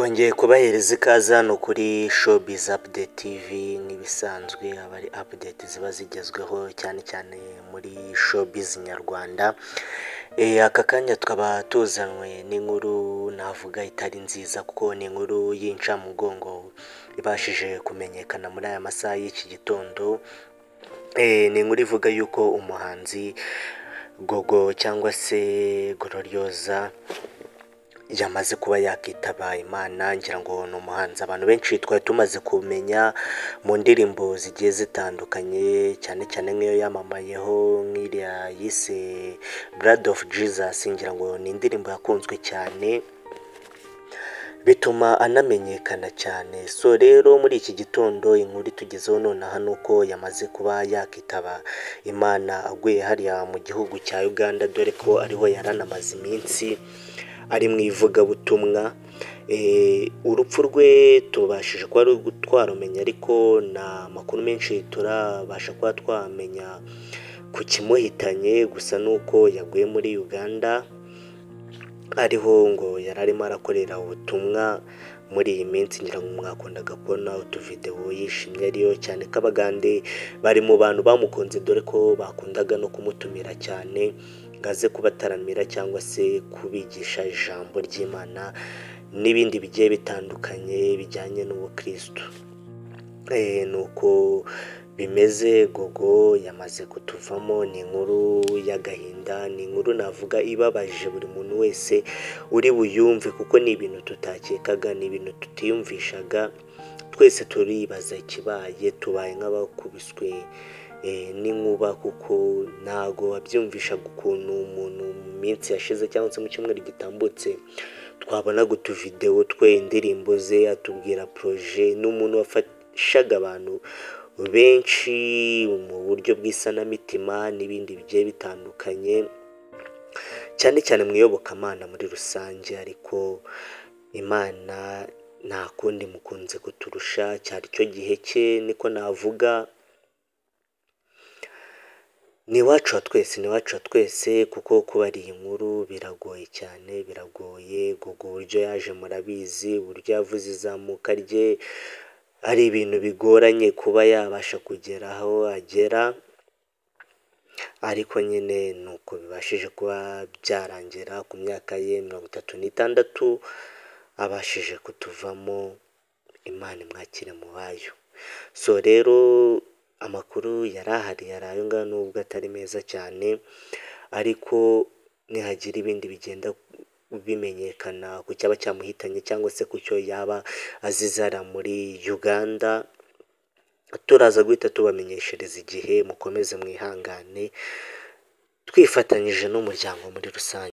Twongeye kubahereza ikaze hano kuri Showbiz Update TV nk'ibisanzwe, aba ari update ziba zigezweho cyane cyane muri showbiz nyarwanda. Aka kanya tukaba tuzanwe n'inkuru navuga itari nziza kuko ni inkuru y'incamugongo ibashije kumenyekana muri aya masaha y'iki gitondo. Ni inkuru ivuga yuko umuhanzi Gogo cyangwa se Gloriosa yamaze kuba yakitaba Imana. Ngira ngo ni umuhanzi abantu benshi twari tumaze kumenya mu ndirimbo zigiye zitandukanye, cyane cyane nk'iyo yamamayeho nk'iriya yise Blood of Jesus. Ngira ngo ni indirimbo yakunzwe cyane bituma anamenyekana cyane. So rero muri iki gitondo inkuru itugezeho nonaha ni uko yamaze kuba yakitaba Imana aguye hariya mu gihugu cya Uganda, dore ko ariho yari anamaze iminsi ari mu ivugabutumwa. Urupfu rwe tubashije kuba twarumenya, ariko nta makuru menshi turabasha kuba twamenya ku kimuhitanye, gusa ni uko yaguye muri Uganda, ariho ngo yari arimo arakorera ubutumwa muri iyi minsi. Ngira ngo mwakundaga kubona utuvidewo yishimye ariyo, cyane ko Abagande bari mu bantu bamukunze, dore ko bakundaga no kumutumira cyane ngo aze kubataramira cyangwa se kubigisha ijambo ry'Imana n'ibindi bigiye bitandukanye bijyanye n'ubukristo. Ni uko bimeze, Gogo yamaze kutuvamo. Ni inkuru y'agahinda, ni inkuru navuga ibabaje buri muntu wese uri buyumve, kuko ni ibintu tutakekaga, ni ibintu tutiyumvishaga. Twese turibaza ikibaye, tubaye nk'abakubiswe n'inkuba, kuko ntago wabyumvishaga ukuntu umuntu mu minsi yashize cyangwa se mu cyumweru gitambutse twabonaga utuvidewo twe, indirimbo ze, atubwira projet. Ni umuntu wafashaga abantu benshi mu buryo bw'isanamitima n'ibindi bigiye bitandukanye, cyane cyane mu iyobokamana muri rusange. Ariko Imana nta kundi mukunze kuturusha, cyari cyo gihe cye niko navuga. Ni iwacu wa twese, ni iwacu wa twese, kuko kubara iyi nkuru biragoye cyane, biragoye. Gogo uburyo yaje murabizi, uburyo yavuze izamuka rye, ari ibintu bigoranye kuba yabasha kugera aho agera, ariko nyine ni uko bibashije kuba byarangira ku myaka ye 36 abashije kutuvamo. Imana imwakire mu bayo. So rero amakuru yari ahari yari ayo ngayo, nubwo atari meza cyane, ariko nihagira ibindi bigenda bimenyekana ku cyaba cyamuhitanye cyangwa se ku cyo yaba azizara muri Uganda, turaza guhita tubamenyeshereza igihe. Mukomeze mwihangane, twifatanyije n'umuryango muri rusange.